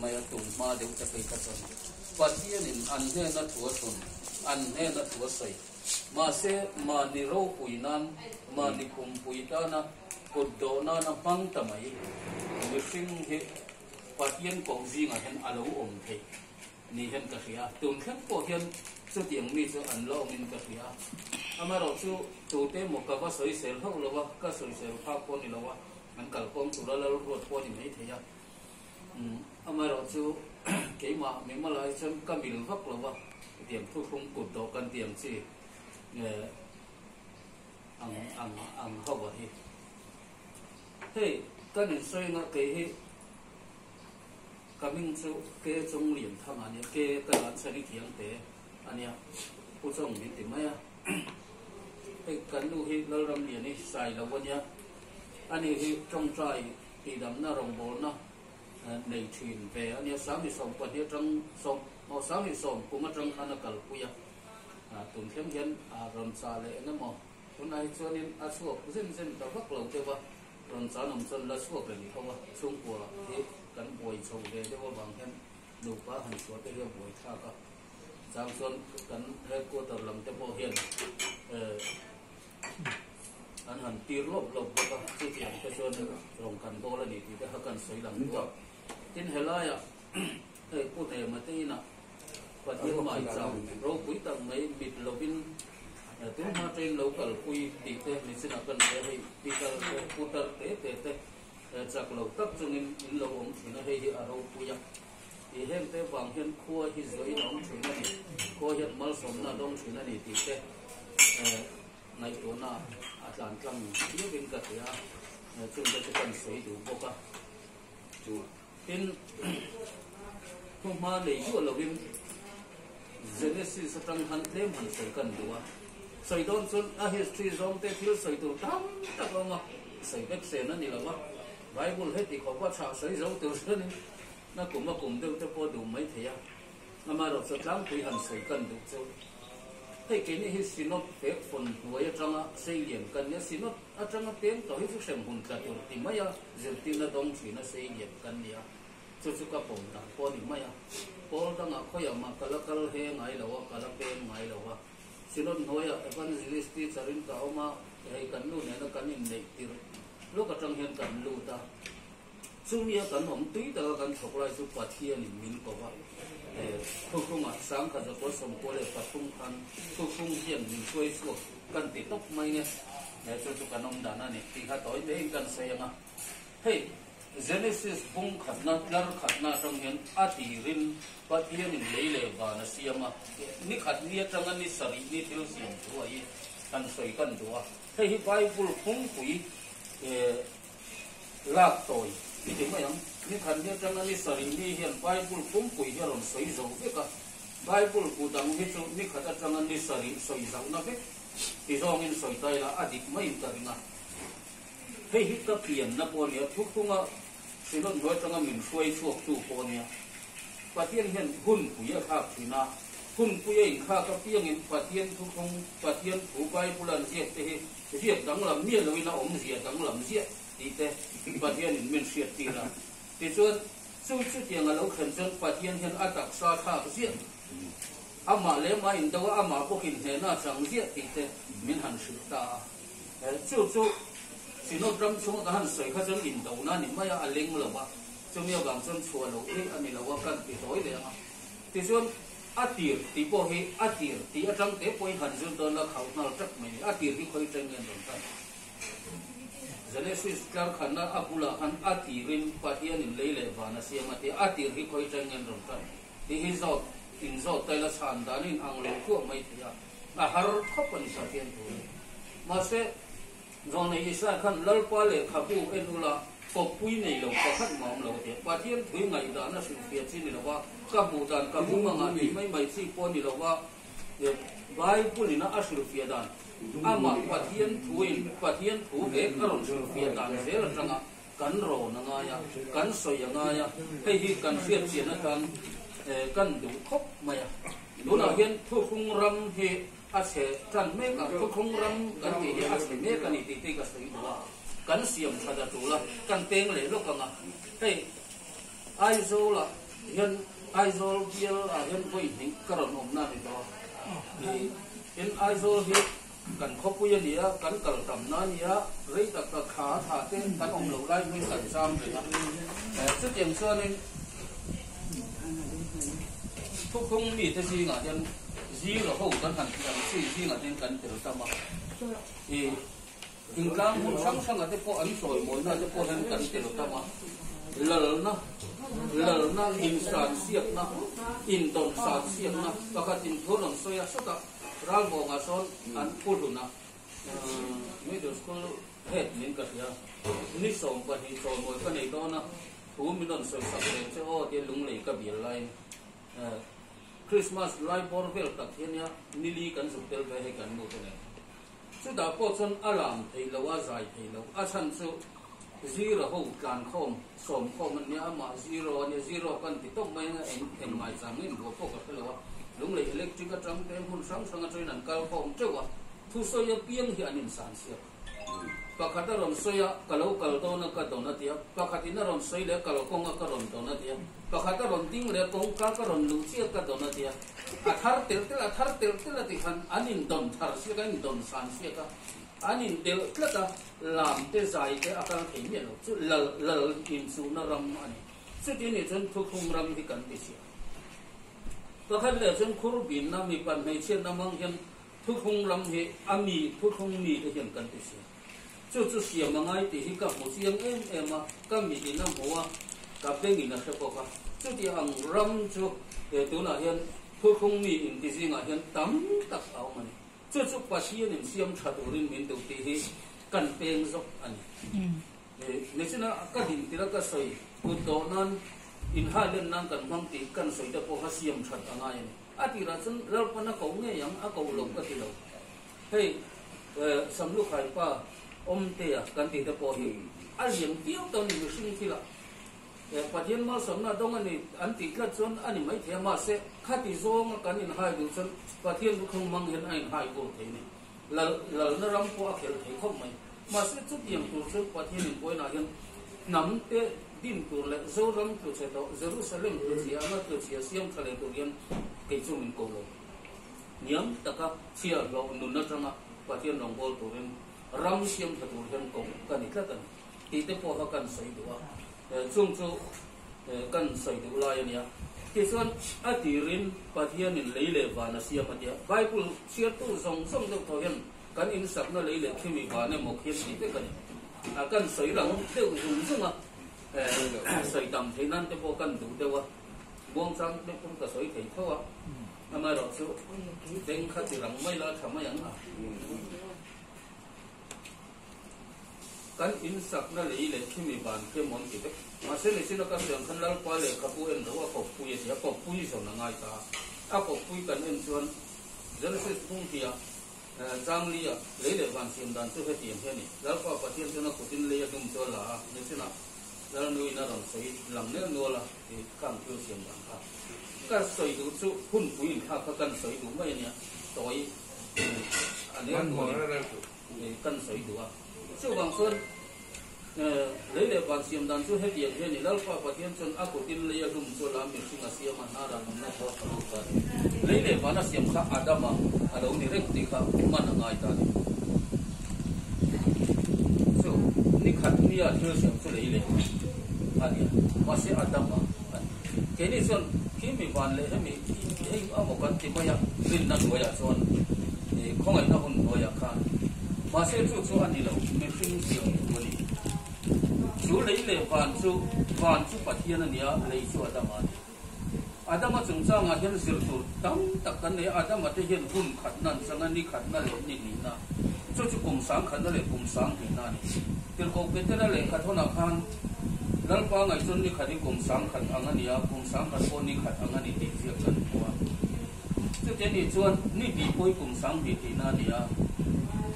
mai a, tum hma deuh te phei kha chuan Pathianin an hnena thu a thlun, an hnena thu a sawi. Mahse, mahni ropui nan, mahni pumpui tana kut dawh nana hmang ta mai mihring hi Pathian koh zingah hian a lo awm theih ni hian ka hria. Tun thleng pawh hian chutiang mi chu an la awmin ka hria. Amaherawhchu, tute emaw ka va sawisel hauh lo a, ka sawisel phak pawh a ni lo a, an kalkawng tura lal ruat pawh a ni maithei a. Amaherawhchu, keimah mimal ah hi chuan ka mil vak lo va, hetiang thuthlung kut dawh kan tih ang chi ang ang ang ho a hi. Hei, kan insawi anga kei hi ka hming chu Ke Chung Lian Thang a nia, Ke ka dan chhan i thiam te a nia, Pu Chawng min ti mai a. Hei, kan nu hi Lalramliani Sailo a nia, ani hi tawngtai Tihdamna rawngbawlna nei thin ve a nia. 2012 atang sawm aw 2010 kum atang khan a kalpui a, tun thleng hian rawn chah leh eng emaw tunah hi chuanin a chhuak zen zen ta vak lo deuh a, rawn chan awm chuan la chhuak reng tho a, chhungkua hi kan buai chho ve deuh avang hian nupa han chhuah te hi a buai thlak a, chang chuan kan headquarter lam te pawh hian An han tir lawp lawp bawk a, chutiang te chuan rawng kan bawl a ni tih te kha kan sawi lang duh a. Tin, helaiah hei Pu Hnema te inah Pathian mai chau ropui tak mai mit lovin tun hma train lo kalpui tih te nichinah kan hria hei pitar te putar te te te chak lo tak chungin in lo awm thin a, hei hi a ropui a. Tih heng te vang hian khua hi zuain a awm thin a ni, khua hian malsawmna a dawng thin a ni tih te ngaihtuahna a tlan tlang viauin ka hria a, chungte chu kan sawi duh bawk a. Tin, thuhma nei duah lovin Genesis atang khan tlem han sawi kan duh a, sawi dawn chuan a history zawngte thil sawi tur tam tak a awm a, sawi vek sen a ni lo va, Bible heti khawpa chhah sawi zo tur chuanin Na kum a kum deuh te pawh duh mai thei a, amaherawhchu tlangpui han sawi kan duh chu hei keini hi Synod fek fawn hnuai atanga seilian kan nia, Synod atanga peng tawh hi chu hrem hun tla tur ti mai a, zirtirna dawng thina seilian kan nia, chu chu ka pawm dan pawh a ni mai a, pawl dangah khawiah mah ka la kal he ngai lo a, ka la peng ngai lo a, Synod hnuaiah Evangelist teacher in ka awm a, hei kan nu nena kan inneih tirh lawk atang hian kan lut a. Chumia kan awm tui taka kan thawk lai chu Pathianin min ko va, Thuthlungah 1993 khan Thuthlung hian min hruai chhuak kan ti tawp mai nge, chu chu kan awm dan a ni tih kha tawi maiin kan sawi ang a. Hei Genesis bung khatna tlar khatna atang hian a tirin Pathianin lei leh van a siam a, ni khat ni atanga ni sarih ni thil siam thu a hi kan sawi kan duh a. Hei hi Bible phungpui Lak tawi i ti mai ang. Ni khat ni atanga ni sarih ni hian Bible pumpui hi a rawn sawi zo vek a. Bible bu dang hi chu ni khat atanga ni sarih sawi zohna vek ti zawngin sawi ta ila a dik maiin ka ring a. Hei hi ka pianna pawh a nia, thuthlunga Synod hnuai atanga min hruai chhuaktu pawh a nia. Pathian hian hunpui a thlak thin a, hunpui a inkhak apiangin Pathian thuthlung, Pathian thu Bible an ziak te hi Ziak danglam miah loin a awmzia danglam ziah tih te Pathianin min hriat tir a. Tichuan, chu chutiang a lo thlen chuan Pathian hian a taksa thlak ziah, amah leh amah indo a, amah bawkin hnehna a chang ziah tih te min han hrilh ta a. Chu chu Synod ram chhunga ka han sawi kha chuan indona a ni mai a, a leng lo a, chumi avang chuan chhuah loh theih a ni lo a, kan ti tawi leh ang a. Tichuan, A tir tih pawh hi a tir tih atang te pawhin han zir dawn la khauh nghal tap mai ni. A tir hi khawi teng nge an rawn tan? Genesis tlar khatna a bulah khan a tirin Pathianin lei leh van a siam a tia a tir hi khawi teng nge an rawn tan tih hi zawt in zawt ta ila chhan dan in ang lo kuah mai thei a, a har khawp a ni Pathian thu hi. Mahse. Zawnei Isaiah khan Lalpa lehkhabu en ula, kawppui nei lo pakhat mah awm lo a ti a. Pathian thui ngaihdan a hrilhfiah chi ni lova, ka hmuh dan ka hmu mangah tih mai mai chi pawh a ni lova, Bible ina a hrilhfiah dan, amah Pathian thuin Pathian thu vek a rawn hrilhfiah dan zel atanga kan rawn a ngai a, kan sawi a ngai a, hei hi kan hriatchian atan kan duh khawp mai a. Tunah hian Thuthlung ram hi A chhe tan mek a, thuthlung ram kan tih hi a chhe mek a ni tih te ka sawi duh a, kan siam that a tul a, kan peng leh lawk ang a. Hei Aizawla. hian Aizawl bial ah hian vawi hnih ka rawn awmna a ni tawh a. Tin, Aizawl hi kan khawpui a ni a, kan kal tamna a ni a, rei tak tak thla a thla te kan awm loh lai hming kan cham reng a. Chutiang chuanin thuphung mite zingah hian zero ho kan han tih ang chi zingah hian kan tel tam a. Thingtlang hmun hrang hrangah te pawh an chawimawina te pawh hian kan tel tam a, lalna, lalna, inhransiakna, indawnhransiakna pakhat inthu rawn sawi a, sawtah ralvawngah sawn an pu hlun a, Middle School head niin ka hria, ni 12 chawimawi ka nei dawn a, thu min rawn sawi sak ve che aw tia lunglei ka bial laiin Christmas lai bawr vel tak hi ania nili kan zuk tel ve hei kan nu te nen. Chutah pawh chuan a lam thei lo, a zai thei lo. A chhan chu zero ho tlan khawm, sawm khawm an nia, amah zero a nia, zero kan ti tawp mai anga eng eng ngai chang nge buah pawh ka hre lo a. Lunglei electric atang te hmun hrang hrang atangin an kal khawm teuh a, thusawi apiang hi an insan siak. Pakhat a rawn sawi a, ka lo kal dawn a ka dawn a ti a, pakhatin a rawn sawi leh a kalkawng a ka rawn dawn a ti a, pakhat a rawn ding leh a kawngka ka rawn luh chiah ka dawn a ti a, a thar telh telh a thar telh telh a ti khan an indawn thar siak a, an indawn san siak a, an indelh tlat a, lam te zai te a kal thei miah lo chu lal lal inchuhna ram a ni. Chuti nih chuan thuthlung ram hi kan ti siak. Pakhat leh chuan khur binna mipa hmeichhiatna hmang hian Thuthlung ram hi a mi thuthlung mi te hian kan ti si. Chu chu siam a ngai tih hi ka hmu chiang em em a, ka mit in a hmu a, ka beng in a hre bawk a. Chuti ang ram chu he tunah hian thuthlung mi inti zingah hian tam tak a awm a ni. Chu chu Pathian in siam tha turin min duh tih hi kan peng zawk a ni. Nichin-a ka din tirh a ka sawi kut dawh nan inhailen nan kan hmang tih kan sawi te pawh kha siam that a ngai a ni. A tirah chuan Lalpan a ko ngei ang, a ko lo ka ti lo. Hei Samlukhai pa Awmtea kan tih te pawh hi a lian viau tawh a ni mihring thilah. Pathian malsawmna dawng a ni an tih tlat chuan a ni maithei a, mahse khati zawnga kan inhai duh chuan Pathian lukhung hmang hian a inhai bur thei a ni. Lal lalna ram pawh a khelh thei khawp mai. Mahse chutiang tur chuan Pathian inbuainaah hian hnam te din tur leh Zoram tlu chhe tawh Jerusalem tlu chhia anga tlu chhia siam tha leh tur hian kei chu min ko lo. Hniam taka chhia hlawh nun atanga Pathian rawngbâwl turin ram siam tha tur hian ko ka ni tlat a ni tih te pawh kha kan sawi duh a. Chung chu kan sawi duh lai a nia. Tichuan, a tirin Pathianin lei leh van a siam a tia. Bible chhiartu zawng zawng deuh tawh hian kan insakna lei leh khimi van emaw khian tih vek a ni. A kan sawi rang deuh zung zung a, sawi tam thei nan te pawh kan duh deuh a, muangchang te pawh ka sawi thei tho a, amaherawhchu beng kha ti rang mai la tha mai ang a. Kan insakna lei leh khimi van khi mawn ti vek. Mahse nichin a ka sawi ang khan Lalpa lehkhabu en lo a kawppui a ti a, kawppui zawn a ngai ta a. A kawppui kan en chuan Genesis bung hnih ah Changli ah lei leh van siam dan chu hetiang hi a ni. Lalpa Pathian chuan a kutin lei a dum chu a la a, nichin ah Lalnuin a rawn sawi lang nel nual a ti khang thil siam dan kha. Ka sawi duh chu hunpui inthlak kha kan sawi duh mai a nia, tawi a nel nual in. Kan sawi duh a. Chuvang chuan lei leh van siam dan chu hetiang hian i Lalpa Pathian chuan a kutin lei a hlum chu a la mihring a siam a, hnara nunna thaw a lut ta a ni. Lei leh van a siam kha Adama a lo ni reng tih kha man a ngai ta a ni. Chu ni khat nia thil siam chu lei leh van a ni a, mahse Adama a ni. Keini chuan khi mi van leh hemi hei amaw kan ti mai a, rinna hnuaiah chuan khawngaihna hun hnuaiah khan mahse chu chu a ni lo, mihring siam thu a ni. Chu lei leh van chu van chu Pathian a ni a, lei chu Adama a ni. Adama chungchangah hian zir tur tam tak kan nei a, Adama te hian hun khatna an chang a, ni khatna leh ni hnihna, chu chu kum sang khatna leh kum sang hnihna a ni. Tirhkoh Petera lehkha thawnah khan Lalpa ngaih chuan ni khat hi kum 10,000 ang a ni a, kum 10,000 pawh ni khat ang a ni tih ziak kan hmu a. Chutiang nih chuan ni hnih pawi kum 2000 tihna a ni a,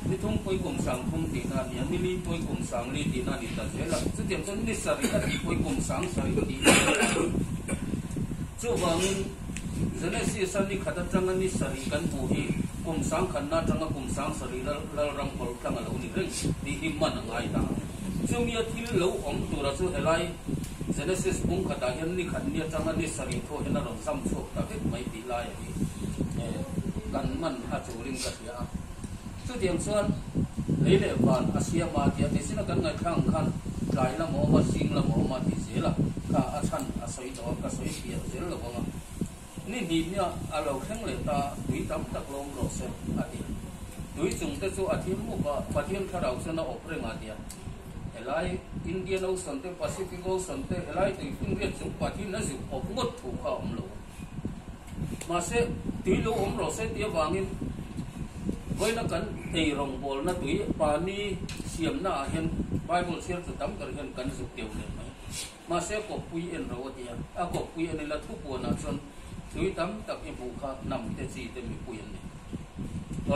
ni thum pawi kum 3000 tihna a ni a, ni li pawi kum 4000 tihna a ni ta zel a. Chutiang chuan ni sarih a tih pawi kum 7000 tihna a ni a. Chuvangin Genesis-a ni khat atanga ni sarih kan hmuh hi kum 10,000 na atanga kum 7000 Lalram kawr tlang a lo ni reng tih hi man a ngai ta. Chumia thil lo awm tura chu helai Genesis bung khatah hian ni khat ni atanga ni sarih thawh hian a rawn zam chhuak ta vek mai tih laiah hi kan man a tulin ka hria a. Chutiang chuan lei leh van a siam a tia tih sina kan ngaihthlak ang khan tlai lam a awm a, zing lam a awm a tih zel a, kha a chhan a sawi tawh a, ka sawi fiah zel lo ang a. Ni hnih nia a lo thleng leh ta, tui tam tak lo awm rawh se a ti. Tui chung te chu a thim mup a, Pathian thlarau chuan a awp reng a tia. Helai Indian Ocean te, Pacific Ocean te, helai tui finriat chung Pathian a zuk awp ngawt thu kha a awm lo. Mahse, tui lo awm rawh se tih avangin vawiina kan ei rawngbawlna tui pani siamna ah hian Bible chhiar chu tam ber hian kan zuk deuh leh mai. Mahse, kawppui en ro a ti a, a kawppui en ila thupuanah chuan tui tam tak i hmuh kha hnam te chi te mipui an ni.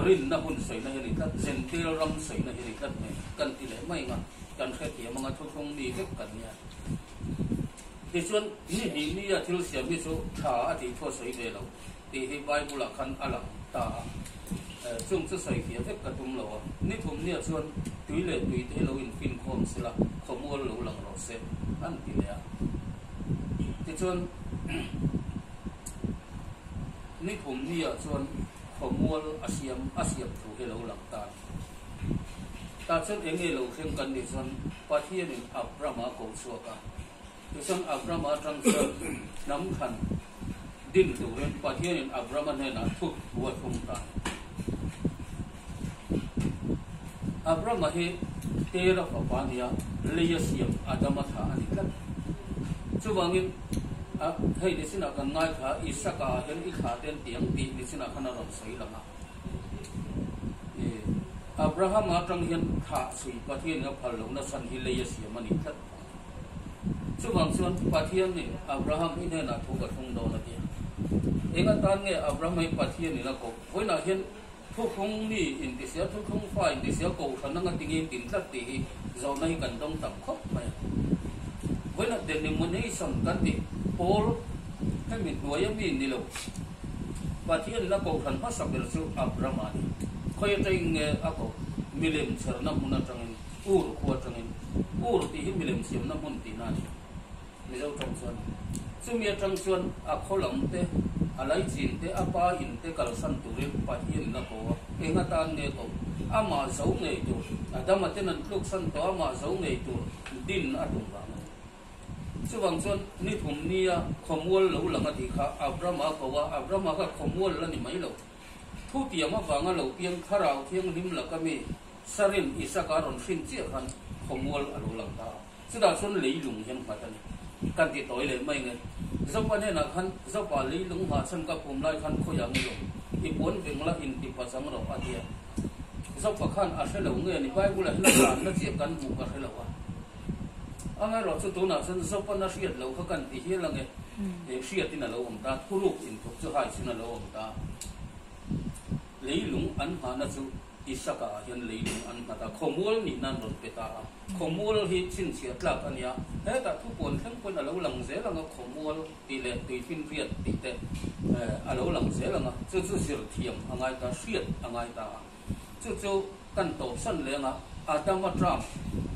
Rinna hun sawina hi a ni tlat, Zentel ram sawina hi a ni tlat mai kan ti leh mai ang a, kan hrethiam ang a, thuthlung mi vek kan nia. Tichuan, ni hnih nia thil siam hi chu tha a tih thu a sawi ve lo tih hi Bible-ah khan a lang ta a. Chung chu sawi fiah vek ka tum lo a. Ni thum nia chuan tui leh tui te hi lo infinkhawm sela, khawmual lo lang rawh se, an ti leh a. Tichuan, ni thum nia chuan khawmual a siam a siam thu hi lo lang ta a ni. Tah chuan eng nge lo thleng kan nih chuan Pathianin Abrama a ko chhuak a. Tichuan Abrama atang chuan hnam thlan din turin Pathianin Abrama hnenah thut thu a thlung ta. Abrama hi Tera fapa nia lei a siam Adama thlah a ni tlat. Chuvangin hei nichinah kan ngaithla Isaka ah hian i thlah ten tiang tih nichinah khan a rawn sawi lang a. Abrahama atang hian thlah chhui Pathianin a phal lohna chhan hi lei a siam a ni tlat. Chuvang chuan Pathianin Abraham hi hnenah thu ka thlung dawn a ti a. Eng atan nge Abraham hi Pathianin a koh? Vawiinah hian thuthlung mi intihsia, thuthlung fa intihsia kohhran anga tingin din tlat tih hi zawhna hi kan dawng tam khawp mai a. Vawiinah denomination kan tih pawl hemi hnuaia mi ni lo. Pathian la kohhran hmasa ber chu Abraham a ni. Khawi atangin nge a koh? Milem chherna hmun atangin, Ur khua atangin. Ur tih hi milem siamna hmun tihna a ni. Mizo tawng chuan. Chumi atang chuan a khaw lam te, a laichin te, a pa in te kalsan turin Pathianin a ko a. Eng atan nge koh? Amah zo ngei tur, Adama ten an tluksan tawh amah zo ngei tur din a tum vang a ni. Chuvang chuan ni thum nia khawmual lo lang a tih kha Abrama a ko a, Abrama kha khawmual la ni mai lo. Thutiam avanga lo piang Thlarau Thianghlim laka mi Sarin Isaka rawn hrin chiah khan khawmual a lo lang ta a. Chutah chuan leilung hian nghat a ni. Kan ti tawi leh mai nge. Zopa hnenah khan, Zopa, leilung nghah chhan ka phum lai khan khawiah nge lo i puan veng la intipa chang rawh a ti a. Zopa khan a hre lo nge ni Bible-ah hian a hlanna chiah kan hmuh ka hre lo a. Amaherawh chu tunah chuan Zopan a hriat loh kha kan ti hial ange, hriatin a lo awm ta, thuruk inthup chu haichin a lo awm ta. Leilung an nghahna chu Isaka ah hian leilung an nghat a, khawmual nih nan rawn pe ta a. Khawmual hi chhinchhiah tlak a nia, hetah thupuan thleng pawhin a lo lang zel ang a, khawmual tih leh tuifinriat tih te a lo lang zel ang a, chu chu zir thiam a ngai ta, hriat a ngai ta a. Chu chu kan tawpsan leng a, Adama tram,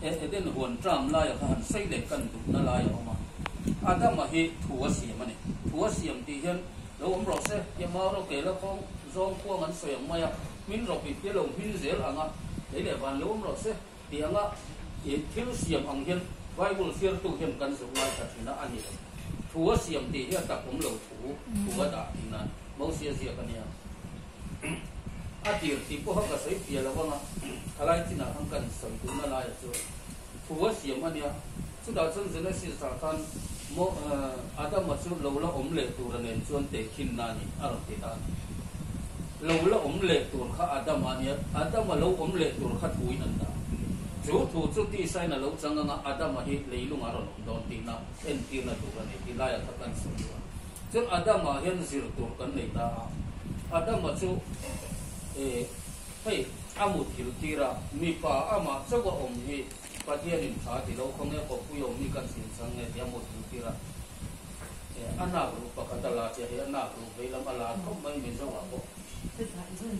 Eden huan tram laia kha han sawi leh kan duhna lai a awm a. Adama hi thu a siam a ni. Thu a siam tih hian lo awm rawh se, tia mau rawh kela khawng zawng khuang an sawi ang mai a, hmin rawh pit te lo hmin zel ang a, lei leh van lo awm rawh se tih anga thil siam ang hian Bible chhiartu hian kan zuk ngaithla thin a, a ni lo. Thu a siam tih hi a tak awm lo thu, thu a dah tihna a ni. Mosia ziak a nia. A tir tih pawha ka sawi fiah lo ang a, khalai chinah khan kan sawi duhna laiah chu thu a siam a nia. Chutah chuan Genesis ah khan Adama chu lo la awm leh tura nen chuan tehkhinna a ni a rawn ti ta a ni. Lo la awm leh tur kha Adama a nia, Adama lo awm leh tur kha thuin an dah. Chu thu chu tisain a lo chang ang a, Adama hi leilungah a rawn awm dawn tihna entirna tur a ni tih laiah kha kan sawi duh a. Chuan Adama hian zir tur kan nei ta a, Adama chu hei a muthilh tir a, mipa amah chauh a awm hi Pathianin tha ti lo khaw nge kawppui awm hi kan siam chang nge tih a muthilh tir a, a nak ruh pakhat a la che hei a nak ruh veilam a la khawp mai Mizo ah pawh.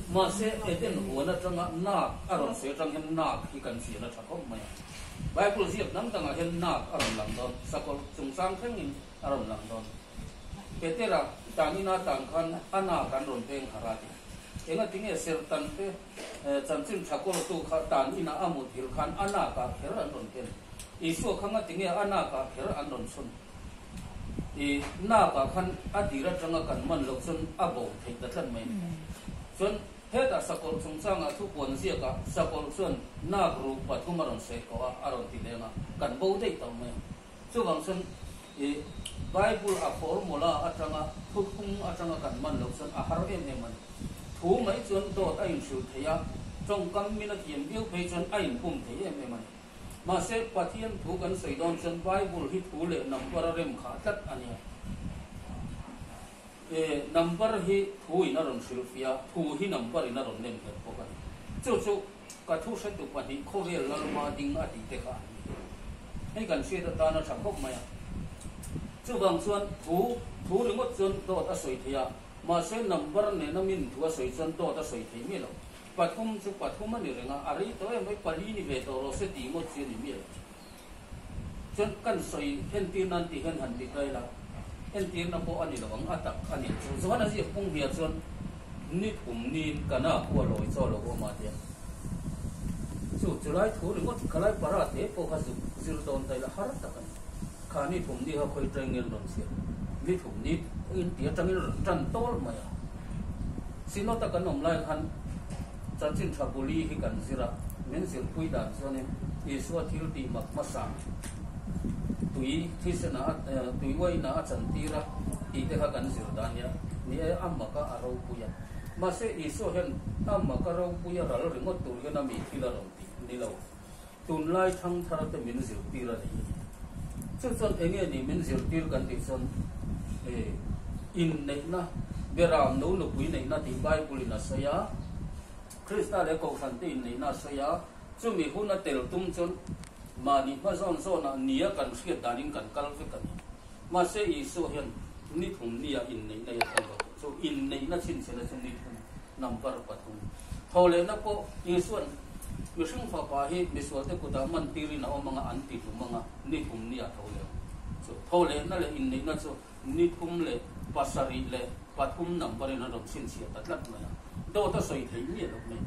Mahse Eden huan atanga nak a rawn sawi atang hian nak hi kan chian a tha khawp mai a. Bible ziak dang dangah hian nak a rawn lang dawn, sakawlh chungchang thlengin a rawn lang dawn. Petera tan ina tan khan a nak an rawn veng harh a ti. Engatinge sertan te chanchin tha kawltu kha tan ina a mut hil khan a nakah kher an rawn ken? Isua kha ngatinge a nakah kher an rawn chhun? I nakah khan a dir atanga kan man loh chuan a bo theih ta tlat mai. Chuan hetah sakawlh chungchangah thupuan ziakah sakawlh chuan nak ruh pathum a rawn seh kawh a, a rawn ti leng a, kan bo daih tawh mai. Chuvang chuan i Bible a formula atanga thuphung atanga kan man loh chuan a har em em a ni. Thu mai chuan dawt a inhrilh thei a, tawngkam min a thiam viau phei chuan a inpum thei em em a ni. Mahse, Pathian thu kan sawi dawn chuan Bible hi thu leh number a rem khah tlat a nia. E, number hi thu in a rawn hrilh fiah a, thu hi number in a rawn nem nghet bawk a ni. Chu chu ka thu hretu pahnih khawvel lalma ding a tih te kha an ni. Hei kan hriat atana tha khawp mai a. Chuvang chuan thu, thu ringawt chuan dawt a sawi thei a, mahse number nena min thu a sawi chuan dawt a sawi thei miah lo. Pathum chu pathum a ni reng a, a rei tawh em mai, pali ni ve tawh rawh se tih ngawt chi a ni miah lo. Chuan kan sawi entir nan tih hian han ti ta ila, entirna pawh a ni lo ang, a tak a ni. Chu Johana ziak pung hniah chuan ni thum niin kana khu a lawi chaw lo awm a tia. Chu chulai thu ringawt khalai para te pawh kha zuk zir dawn ta ila har tak a ni. Kha ni thum ni kha khawi tengin rawn chhiat, ni thum ni in ti atangin rawn tan tawl mai a. Synod-a kan awm lai khan chanchin tha buli hi kan zir a, min zirpui dan chuanin Isua thil tih mak hmasa tui thisena tui uaina a chantir a tih te kha kan zir dan nia, ni e a mak a a ropui a. Mahse Isua hian a mak a ropui a ral ringawt tur hian a mi thil a rawn tih ni lo. Tunlai thangthar te min zirtir a ni. Chu chuan eng nge ni min zirtir kan tih chuan e inneihna, beram no nupui neihna tih Bible in a sawi a, Krista leh Kohhran te inneihna a sawi a, chumi hun a tel tum chuan mahni hma zawn zawnah nia kan hriat danin kan kal vek a ni. Mahse Isua hian ni thum nia inneihna hi a thleng bawk. Chu inneihna chhinchhiahna chu ni thum, number pathum. Thawhlehna pawh Isua'n mihring fapa hi misualte kutah man tirin a awm anga an ti hlum anga ni thum nia tho leh ang. Chu thawhlehna leh inneihna chu ni thum leh pasarih leh pathum number in an rawn chhinchhiah ta tlat mai a. Dawt a sawi theih miah loh mai.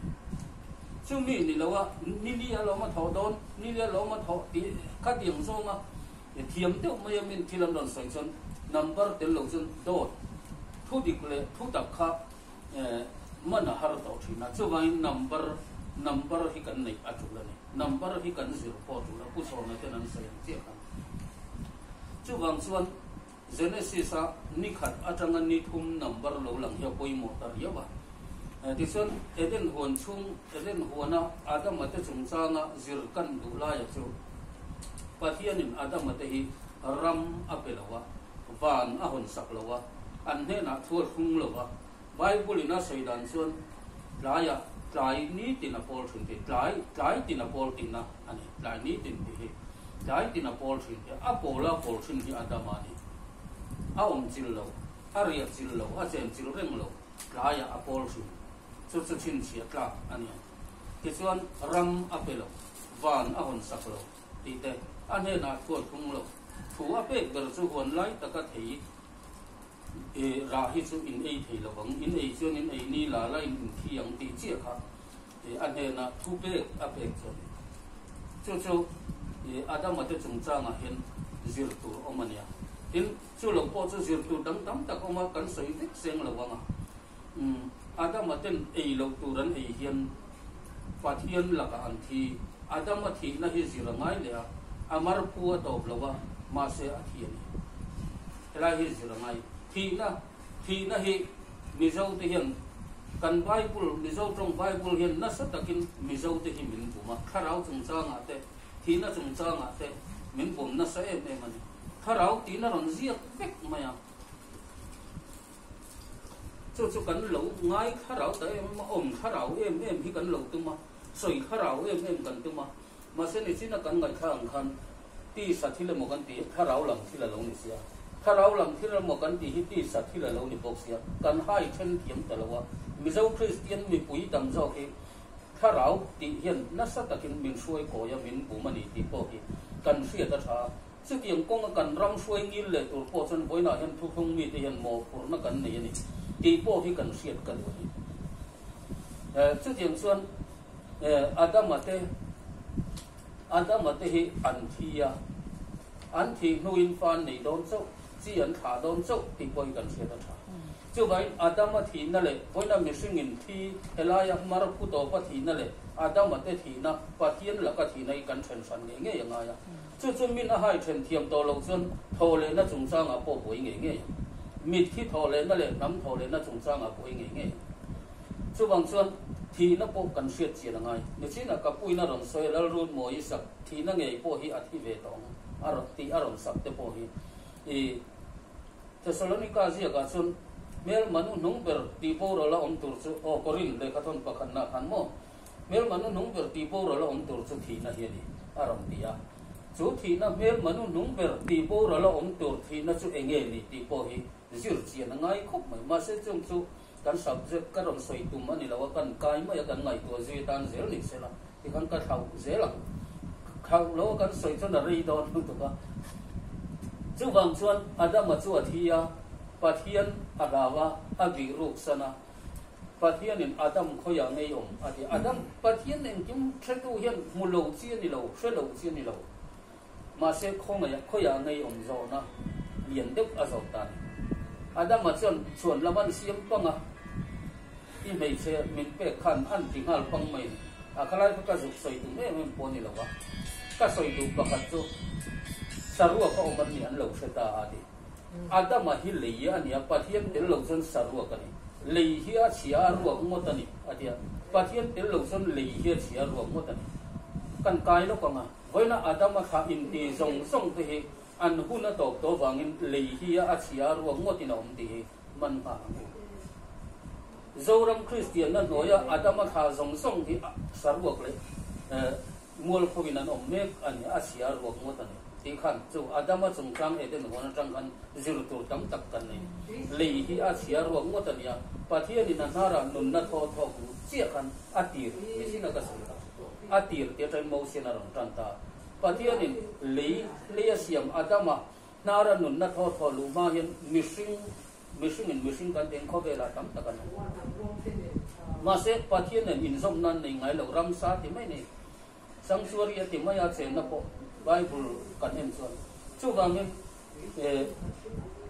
Chumi ni loa ni li a lawm a thawh dawn, ni li a lawm a thawh tih khatiang zawnga I thiam deuh mai a min thil an rawn sawi chuan number tel lo chuan dawt thu dik leh thu tak kha man a har tawh thin a, chuvangin number number hi kan neih a tul a ni, number hi kan zir pawh a tul a, Pu Chhawna ten an sawi ang chiah khan. Chuvang chuan Genesis a ni khat atanga ni thum number lo lang hi a pawimawh ta riau a. Tichuan Eden huan chhung Eden huana Adama te chungchanga zir kan duh laia chu, Pathianin Adama te hi ram a pe lo a, van a hawn sak lo a, an hnenah thu a thlung lo a. Bible-in a sawi dan chuan tlaiah tlai nitin a pawl thin tih, tlai, tlai tin a pawl tihna a ni, tlai nitin tih hi tlai tin a pawl thin tih, a pawla pawl thin hi Adama a ni. A awm chil lo, a riah chil lo, a chen chil reng lo, tlaiah a pawl thin. Chu chu chhinchhiah tlak a ni ang. Tichuan, ram a pe lo, van a hawn sak lo tih te a hnenah thu a thlung lo. Thu a pek ber chu huan lai taka thei i rah hi chu in ei thei lo ang, in ei chuan in ei ni la la in inthi ang tih chiah kha a hnenah thu pek a pek chu a ni. Chu chu Adama te chungchangah hian zir tur awm a nia. Tin, chu lo pawh chu zir tur dang tam tak awm a, kan sawi vek seng lo ang a. Adama ten ei loh tur an ei hian Pathian lakah an thi. Adama thihna hi zir a ngai leh a, a mar phu a tawp lo a, mahse a thi a ni. Helai hi zir a ngai. Thihna, thihna hi Mizo te hian kan Bible, Mizo tawng Bible hian nasa takin Mizo te hi min bum a, thlarau chungchangah te, thihna chungchangah te min bum nasa em em a ni. Thlarau tihna rawn ziak vek mai a. Chu chu kan lo ngai thlarau ta em em a, awm thlarau em em hi kan lo tum a, sawi thlarau em em kan tum a, mahse nichina kan ngaihthlak ang khan tisa thil emaw kan tih hi thlarau lam thil a lo ni sia, thlarau lam thil emaw kan tih hi tisa thil a lo ni bawk sia, kan hai then thiam ta lo a, Mizo Kristian mipui tam zawk hi. Thlarau tih hian nasa takin min hruai kawi a, min bum a ni tih pawh hi kan hriat a tha. Chutiang kawnga kan ram hruai ngil leh tur pawh chuan vawiinah hian thuthlung mite hian mawhphurhna kan nei a ni tih pawh hi kan hriat ka duh a ni. Chutiang chuan Adama te Adama te hi an thi a, an thih hnuin fa an nei dawn chauh, chi an thlah dawn chauh tih pawh hi kan hriat a tha. Chuvangin Adama thihna leh vawiina mihringin thi helaia mar phu tawpa thihna leh Adama te thihna, Pathian laka thihna hi kan then hran ngei ngei a ngai a. Chu chu min a hai then thiam tawh loh chuan thawhlehna chungchangah pawh buai ngei ngei ang. Mitthi thawhlehna leh hnam thawhlehna chungchangah buai ngei ngei ang. Chuvang chuan thihna pawh kan hriat chian a ngai. Nichinah ka puin a rawn sawi a, Lalrutmawi sak thihna ngei pawh hi a thi ve tawh ang a rawn tih a rawn sak te pawh hi i Thessalonica ziakah chuan hmelma nu hnung ber tih boral a awm tur chu aw Korin lehkhathawn pakhatna khan maw hmelma nu hnung ber tih boral a awm tur chu thihna hi a ni a rawn ti a. Chu thihna hmelma nu hnung ber tih boral a awm tur thihna chu enge ni tih pawh hi zir chian a ngai khawp mai. Mahse chung chu Kan subject ka rawn sawi tum a ni lo a, kan kai mai a, kan ngaihtuah zui atan zel ni sela tikhan ka thlauh zel ang. Thlauh lo a kan sawi chuan a rei dawn lutuk a. Chuvang chuan Adama chu a thi a, Pathian a hlau a, a bih ruk san a. Pathianin Adam khawiah ngei awm a ti. Adam, Pathian engkim hretu hian hmu lo chi a ni lo, hre lo chi a ni lo. Mahse, khawngaih khawiah ngei awm zawhna lian deuh a zawt ta ni. Adama chuan chhuan lam an siam pang a, I hmeichhe min pek khan an ti nghal pang mai ni. A khalai kha ka zuk sawi tum em em pawh ni lo a, ka sawi duh pakhat chu saruak a awm an nih an lo hre ta a ti. Adama hi lei a ni a, Pathian tel lo chuan saruak a ni. Lei hi a chhia a ruak ngawt a ni, a ti a. Pathian tel lo chuan lei hi a chhia a ruak ngawt a ni. Kan kai lawk ang a. Vawiina Adama thlah inti zawng zawng te hi an hun a tawp tawh vangin lei hi a chhia ruak ngawtin a awm tih hi man nghal ang u. Zoram Kristianna hnuaia Adama thlah zawng zawng hi saruak leh mualphoin an awm mek a ni, a chhia ruak ngawt a ni tih khan chu Adama chungchang Eden huan atang khan zir tur tam tak kan nei. Lei hi a chhia ruak ngawt a ni a, Pathianin a hnarah nunna thaw thawk chiah khan a tir ni sin a ka sawi kha. A tir te atangin Mosian a rawn tan ta. Pathianin lei lei a siam Adama hnara nunna thaw thaw luh hma hian mihring, mihringin mihring kan teng khawvelah tam tak an awm. Mahse, Pathian nen inzawm nan nei ngai lo ramsa ti mai nei, sanctuary a ti mai a chenna pawh Bible kan en chuan. Chuvangin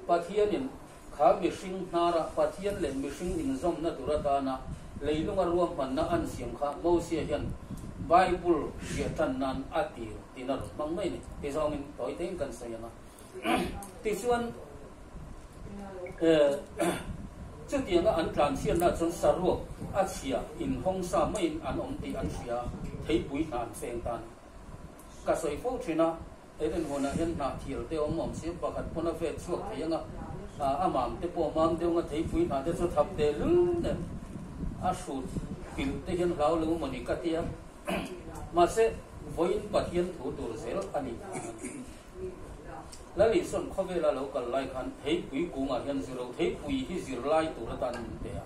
Pathianin Kha mihring hnara Pathian leh mihring inzawmna tur atana leilunga ruahmanna an siam kha Mosia hian Bible ziah tan nan a tir tiin a rawn hmang mai a ni. Ti zawngin tawi tein kan sawi ang a. Tichuan, chutianga an tlanchhiatna chuan saruak a chhia inhawng sa maiin an awm tih an hria a, theipui hna an feng ta a ni. Ka sawi fo thin a. Eden hunah hian hnah thial te awm awm si, pakhat pawn a vet chhuak thei ang a, a mam te pawh mam deuh ang a, theipui hnah te chu thap teh lul nen a hrut pilh te hian hlau lo maw ni ka ti a, mahse vawiin Pathian thu tur zel a ni. Lalisawm khawvela lo kal lai khan theipui kungah hian zir lo, theipui hi zirlai tur atan min pe a.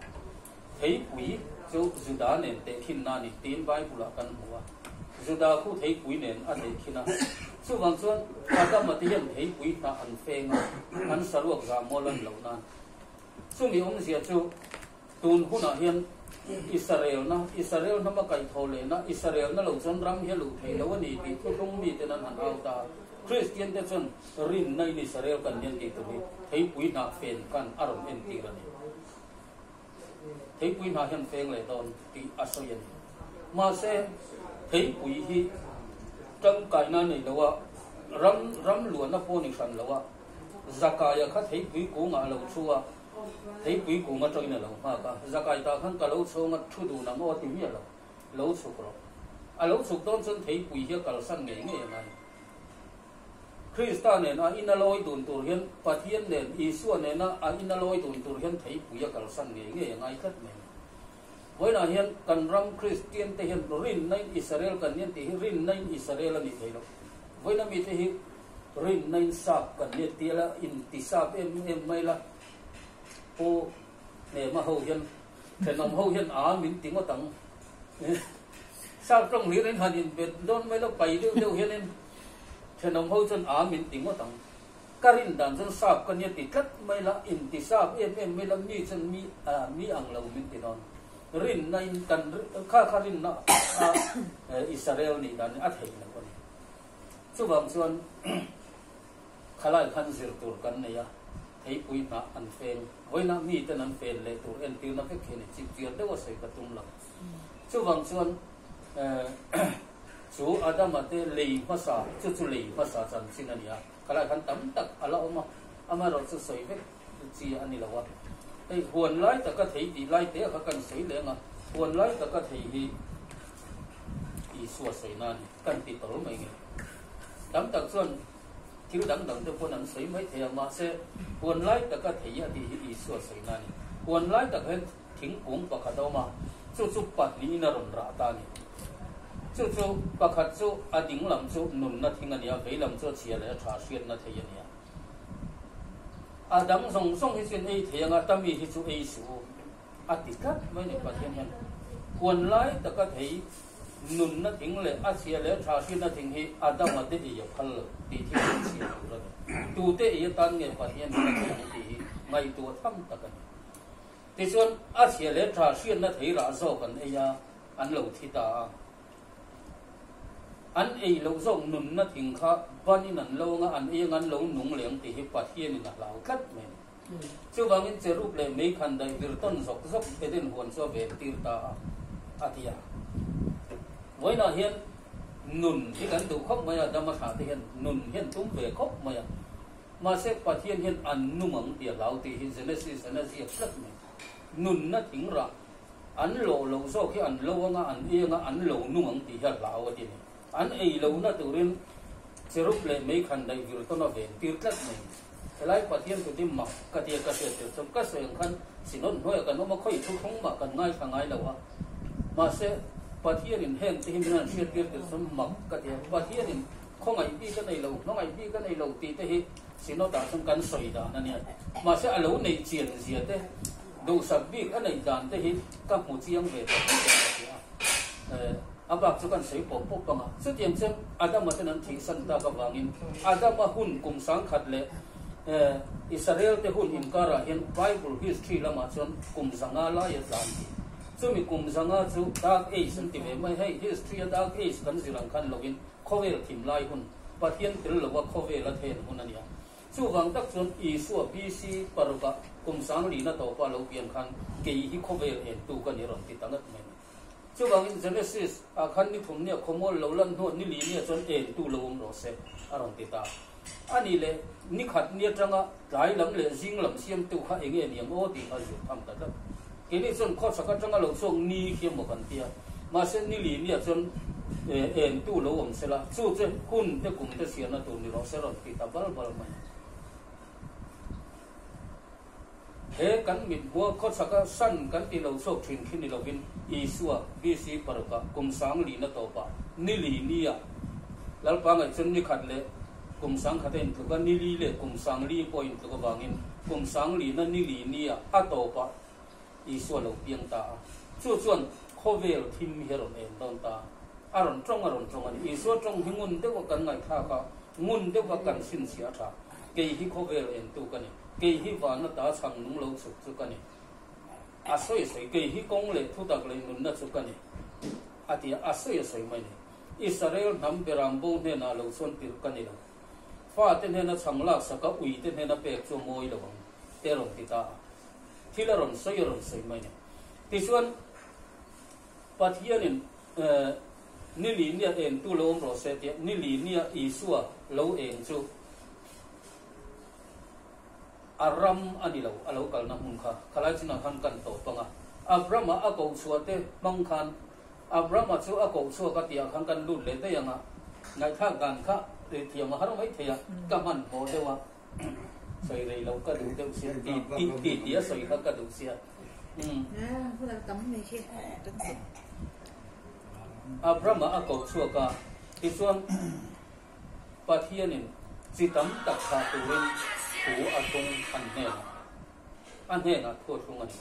Theipui chu Juda nen tehkhinna a ni tiin Bible-ah kan hmu a. Juda khu theipui nen a tehkhin a. Chuvang chuan Adama te hian theipui hnah an feng a, an saruak zah mual an loh nan. Chumi awmzia chu tun hunah hian Israelna, Israel hnama kaihthawh lehna, Israelna lo chuan ram hi a luh thei lo a ni tih thuthlung miten an han au ta a. Kristian te chuan rinna in Israel kan nia tih tur hi theipui hnah fen khan a rawn entir a ni. Theipui hna hian feng leh dawn tih a sawi a ni. Mahse, theipui hi tangkaina nei lo a, ram ram luahna pawh ni hran lo a, Zakaia kha theipui kungah a lo thu a, theipui kung atangin a lo nghak a, Zakai tah khan ka lo chhawng a, thu dun ang aw ti miah lo, lo chhuk rawh. A lo chhuk dawn chuan theipui hi a kalsan ngei ngei a ngai. Krista nen a inalawi dun tur hian Pathian nen Isua nena a inalawi dun tur hian theipui a kalsan ngei ngei a ngai tlat mai. Vawiinah hian kan ram Kristian te hian rinna in Israel kan nian tih hi rinna in Israel a ni thei lo. Vawiina mite hi rinna in sap kan nia ti la inti sap em em mai la Pu Hnema ho hian thenawm ho hian a min ti ngawt ang. Sap tawng hlir in han inbet dawn mai lo, pai deuh deuh hianin thenawm ho chuan a min ti ngawt ang. Ka rin dan chuan sap ka nia ti tlat mai la, inti sap em em mai la, mi chuan mi mi ang lo min ti dawn. Rinna in kan kha kha rinna a Israel nih dan a theih loh a ni. Chuvang chuan khalai khan zir tur kan nei a, theipui hnah an feng, vawiinah miten an fen leh tur entirna vek hi a ni, chipchiar deuh a sawi ka tum lo. Chuvang chuan chu Adama te lei hmasa, chu chu lei hmasa chanchin a ni a, khalai khan tam tak a la awm a, amaherawhchu sawi vek chi a ni lo a. Hei huan lai taka thei tih lai te kha kan sawi leng a, huan lai taka thei hi Isua sawi na a ni, kan ti tawl mai nge. Tam tak chuan thil dang dang te pawn an sawi mai thei a, mahse huan lai taka thei a tih hi Isua sawi na a ni. Huan lai tak hian Thingkung pakhat a awm a, chu chu pahnihin a rawn rah ta a ni. Chu chu pakhat chu a ding lam chu nunna thing a ni a, vei lam chu a chhia leh a tha hriatna thei a ni a. A dang zawng zawng hi chu in ei thei anga tami hi chu ei suh u a ti tlat mai a ni. Pathian hian huan lai taka thei nunna thing leh a chhia leh a tha hriatna thing hi a dama te ei a phal lo tih thil hi chhia tur a ni. Tute ei atan nge Pathian hian a ti ang tih hi ngaihtuah tham tak a ni. Tichuan, a chhia leh tha hriatna thei rah zawk an ei a, an lo thi ta a. An ei loh zawk nunna thing kha banin an lo anga an ei anga an lo nung leh ang tih hi Pathianin a hlau tlat mai a ni. Chuvangin cherub leh meikhan daih vir tawn zawk zawk Eden huan chu a ven tir ta a, a ti a. Vawiinah hian nun hi kan duh khawp mai a, dama thlah te hian nun hian tum ve khawp mai a. Mahse, Pathian hian an nung ang tih a hlau tih hi Genesis an a ziak tlat mai. Nunna thing rah an lawh loh zawk hi an lo anga an ei anga an lo nung ang tih hi a hlau a ti a ni. An ei lohna turin cherub leh meikhan daih vir tawn a ven tir tlat mai. Helai Pathian tuti mak ka tia ka hriat tir chuan ka sawi ang khan Synod hnuaiah kan awm a, khawi thu thlung mah kan ngaithla ngai lo a. Mahse, Pathianin heng te hi min han hriat tir tir chuan mak ka ti a. Pathianin Khawngaih bik a nei lo, hmangaih bik a nei lo tih te hi Synod-ah chuan kan sawi dan a nia. Mahse a lo neih chian zia te, duhsak bik a neih dan te hi ka hmu chiang ve ta hle a ka ti a. A bak chu kan sawi pawp pawp ang a. Chutiang chuan Adama ten an thihsan tak avangin Adama hun kum sangkhat leh Israel te hun inkarah hian Bible history lamah chuan kum zanga lai a tlan tih. Chumi kum zanga chu Dark Age an ti ve mai. Hei history a Dark Age kan zir ang khan lovin Khawvel thim lai hun, Pathian tel lova khawvel a then hun a nia. Chuvang tak chuan Isua BC parukah kum sanglina tawpa lo pian khan kei hi khawvel entu ka ni rawn ti ta ngat mai a ni. Chuvangin Genesis ah khan ni thum nia khawmual lo lan hnuah ni li nia chuan entu lo awm rawh se a rawn ti ta. A nih leh ni khat ni atanga tlai lam leh zing lam siamtu kha enge niang aw tih kha zir tham ta tlat. Keini chuan khawchhak atanga lo chhuak ni khi emaw kan ti a, mahse ni li nia chuan entu lo awm sela, chu chu hun te kum te siamna tur ni rawh se rawn ti ta bal bal mai. He kan mit hmua khawchhaka san kan ti lo chhuak thin khi ni lovin Isua BC parukah kum sang lina tawpah ni li nia Lalpa ngaih chuan ni khat leh kum sang khat a intluk a, ni li leh kum sang li pawh a intluk avangin kum sang lina ni li nia a tawpah Isua lo piang ta a. Chu chuan khawvel thim hi a rawn en dawn ta a, a rawn tawng a rawn tawng a ni. Isua tawng hi ngun deuha kan ngaihthlak a, ngun deuha kan chhinchhiah a tha. Kei hi khawvel entu ka ni. Kei hi vana ta chhang nung lo chhuk chu ka ni. A sawi a sawi, kei hi kawng leh thutak leh nunna chu ka ni, a ti a, a sawi a sawi mai ni. Israel hnam beram bo hnenah lo chuan tirh ka ni lo. Fate hnena chhang laksak a, uite hnena pek chu a mawi lo ang, te rawn ti ta a. Thil a rawn sawi a rawn sawi mai ni. Tichuan, Pathianin ni li nia engtu lo awm rawh se tia ni li nia Isua lo eng chu a ram a ni lo, a lo kalna hmun kha khalai chinah khan kan tawp ang a. Abrama a koh chhuah te hmang khan Abrama chu a koh chhuak a tihah khan kan lut leh daih ang a, ngaihthlak dan kha thiam a har mai thei a, ka hmanhmawh deuh a, sawi rei loh ka duh deuh sia, ti ti ti ti a sawi kha ka duh sia. Abrama a koh chhuak a, tichuan Pathianin chi tam tak thlah turin thu a thlung an hnenah a hnenah thu a thlung a ni.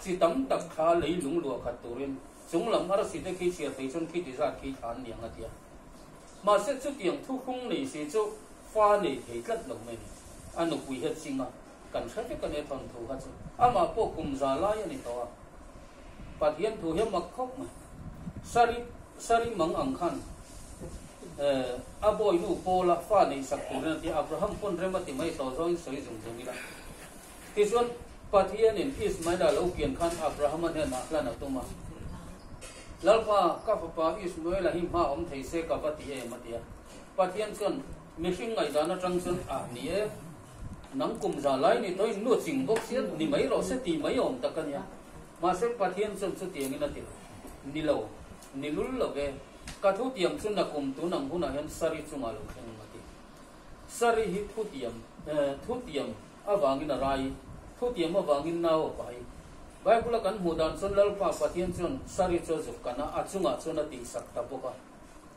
Chi tam tak thla leilung luah khat turin Chung lam arsi te khi chhiar thei chuan khi ti zat khi thla an ni ang a ti a. Mahse chutiang thuhrung nei si chu fa nei thei tlat lo mai a ni. A nupui hian ching a, kan hre vek a nia thawnthu kha chu. Amah pawh kum za lai a ni tawh a. Pathian thu hi a mak khawp mai. Sari Sari mang ang khan eh a bawinu Paula fa nei sak turin a ti a, Abraham pawn rem a ti mai tawh zawngin sawi zung zung ila. Tichuan, Pathianin Ismaela lo pian khan Abrahama hnenah hlan a tum a. Lalpa, ka fapa Ismaela hi hma awm thei se ka va ti em? a ti a. Pathian chuan, Mihring ngaihdan atang chuan ah ni e, nang kum za lai ni tawhin nu ching bawk sia ni mai rawh se ti mai awm tak a nia. Mahse, Pathian chuan chutiangin a ti lo. Ni lo, ni lul lo ve, ka thutiam chu na kum tun ang hunah hian Sari chungah lo thleng a ti. Sari hi thutiam, thutiam avangin a rai, thutiam avangin nau a pai. Bible-a kan hmuh dan chuan Lalpa Pathian chuan Sari chu a zuk kan a, a chungah chuan a tihsak ta bawk a.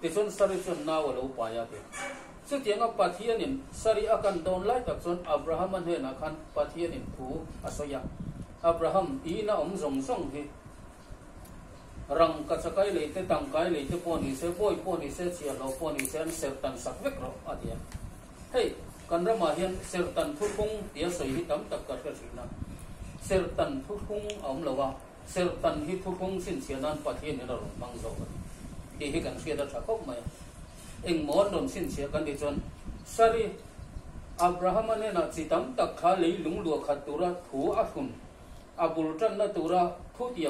Tichuan Sari chuan nau a lo pai a ti. Chutianga Pathianin Sari a kan dawn lai tak chuan Abrahama hnenah khan Pathianin thu a sawi a, Abraham, i ina awm zawng zawng hi Rangka chakai lei te, tangkai lei te pawh ni se, bawi pawh ni se, chhiahhlawh pawh ni se an serhtan sak vek rawh, a ti a. Hei, kan ramah hian serhtan thuthlung tia sawi hi tam tak ka hre thin a. Serhtan thuthlung a awm lo a, serhtan hi thuthlung chhinchhiah nan Pathianin a rawn hmang zawk a ni tih hi kan hriat a tha khawp mai a. Engmaw an rawn chhinchhiah kan tih chuan, Sari, Abrahama hnenah chi tam tak kha lei lung luah khat tura thu a hrun, a bul tanna tura thu tiam.